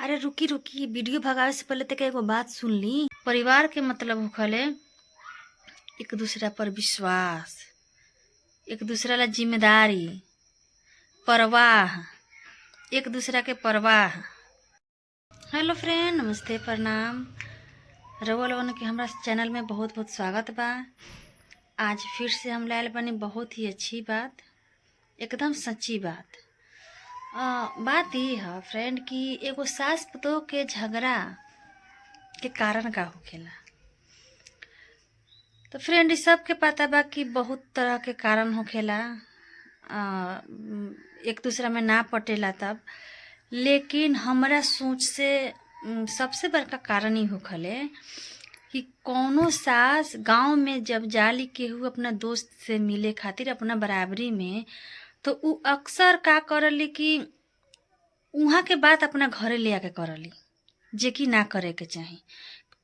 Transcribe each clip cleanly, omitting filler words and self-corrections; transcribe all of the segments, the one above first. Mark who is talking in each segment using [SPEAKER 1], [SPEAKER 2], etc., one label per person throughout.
[SPEAKER 1] अरे रुकी रुकी, वीडियो भगावे से पहले तक एगो बात सुन ली। परिवार के मतलब होखले एक दूसरा पर विश्वास, एक दूसरा ला जिम्मेदारी, परवाह, एक दूसरा के परवाह। हेलो फ्रेंड, नमस्ते, प्रणाम। रउआ लोगन के हमरा चैनल में बहुत बहुत स्वागत बा। आज फिर से हम लायल बानी बहुत ही अच्छी बात, एकदम सच्ची बात। बात ई है फ्रेंड कि एगो सास पतोह के झगड़ा के कारण का होखेला। तो फ्रेंड, ई सबके पता बा कि बहुत तरह के कारण होखेला, एक दूसरा में ना पटेला तब। लेकिन हमरा सोच से सबसे बड़का कारण ई होखले कि कौनो सास गांव में जब जाली केहू अपना दोस्त से मिले खातिर अपना बराबरी में, तो उ अक्सर का करली कि उहाँ के बात अपना घरे ले आके करली, जे कि ना करे के चाही।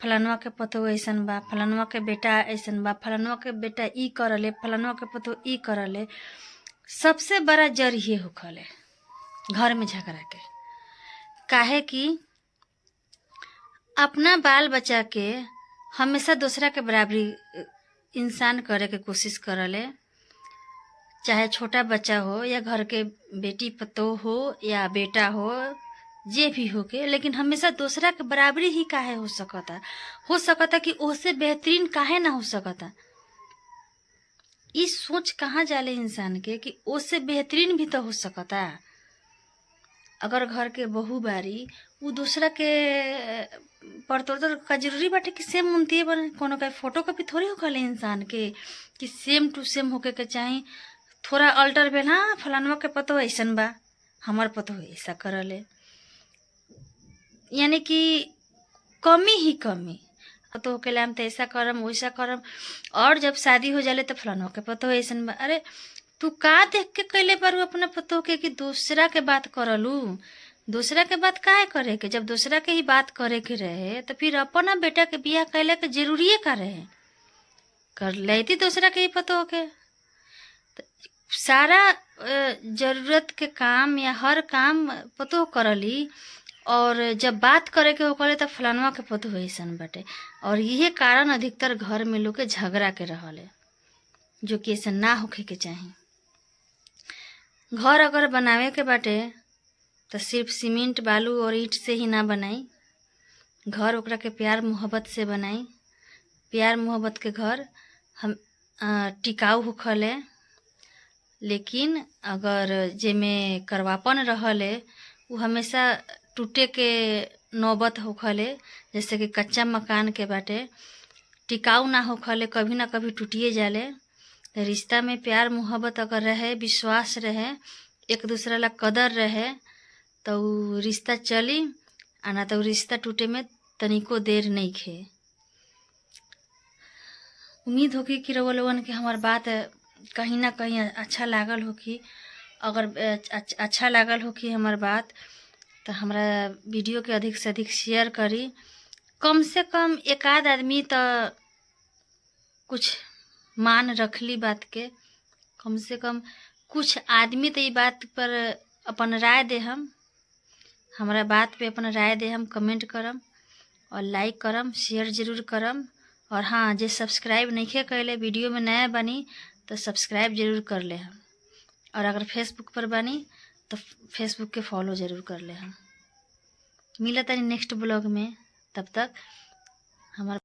[SPEAKER 1] फलनवा के पतोह अइसन बा, फलनवा के बेटा अइसन बा, फलनवा के बेटा ई करले, फलनवा के पतोह ई करले। सबसे बड़ा जड़ ये होखले घर में झगड़ा के। काहे कि अपना बाल बच्चा के हमेशा दूसरा के बराबरी इंसान करे के कोशिश करले, चाहे छोटा बच्चा हो या घर के बेटी पतोह हो या बेटा हो, जे भी हो के, लेकिन हमेशा दूसरा के बराबरी ही काहे हो सकता? हो सकता कि ओसे बेहतरीन काहे ना हो सकता? ई सोच कहाँ जाले इंसान के कि ओसे बेहतरीन भी तो हो सकता। अगर घर के बहू बारी, उ दूसरा के पर का जरूरी बाटे कि सेम उनतिए बने? कोनो का फोटो कॉपी थोड़ी होखले इंसान के कि सेम टू सेम होके के चाही। थोड़ा अल्टर भेल, हाँ, फलानवा के पतो ऐसन बा, हमर पतो ऐसा करले, यानी कि कमी ही कमी। तो होके हम तो ऐसा करम, वैसा करम, और जब शादी हो जाले तो फलानवा के पतो ऐसन बा। अरे, तू का देख के कैले बारू अपना पतो के कि दूसरा के बात करलू? दूसरा के बात काहे करे के? जब दूसरा के ही बात करे के रहे तो फिर अपना बेटा के बियाह कैले के जरूरिए का रहे? कर लेती दूसरा के ही पतो के। तो सारा जरूरत के काम या हर काम पतो करली, और जब बात करे के होकले तो फलानवा के पतो अइसन बाटे। और यही कारण अधिकतर घर में लोग के झगड़ा के रहले, जो कि ऐसा ना होखे के चाही। घर अगर बनावे के बाटे तो सिर्फ सीमेंट, बालू और ईंट से ही ना बनाई घर, ओकरा के प्यार मोहब्बत से बनाई। प्यार मोहब्बत के घर हम टिकाऊ होखले, लेकिन अगर जेमे करवापन रहले उ हमेशा टूटे के नौबत होखले। जैसे कि कच्चा मकान के बाटे, टिकाऊ ना होखले, कभी ना कभी टूटिए जाले। रिश्ता में प्यार मोहब्बत अगर रहे, विश्वास रहे, एक दूसरा ला कदर रहे, तो उ रिश्ता चली, आ ना तो उ रिश्ता टूटे में तनिको देर नइखे। उम्मीद होखी कि रउआ लोगन के हमार बात कहीं ना कहीं अच्छा लागल होखी। अगर अच्छा लागल होखी हमार बात तो हमरा वीडियो के अधिक से अधिक शेयर करी। कम से कम एक आध आदमी तो कुछ मान रखली बात के। कम से कम कुछ आदमी तो ई बात पर अपन राय दे हम, हमरा बात पे अपन राय दे हम, कमेंट करम और लाइक करम, शेयर जरूर करम। और हाँ, जे सब्सक्राइब नइखे कैले, वीडियो में नया बनी तो सब्सक्राइब जरूर कर ले हम, और अगर फेसबुक पर बनी तो फेसबुक के फॉलो जरूर कर ले हम। मिलत तनी नेक्स्ट ब्लॉग में, तब तक हमार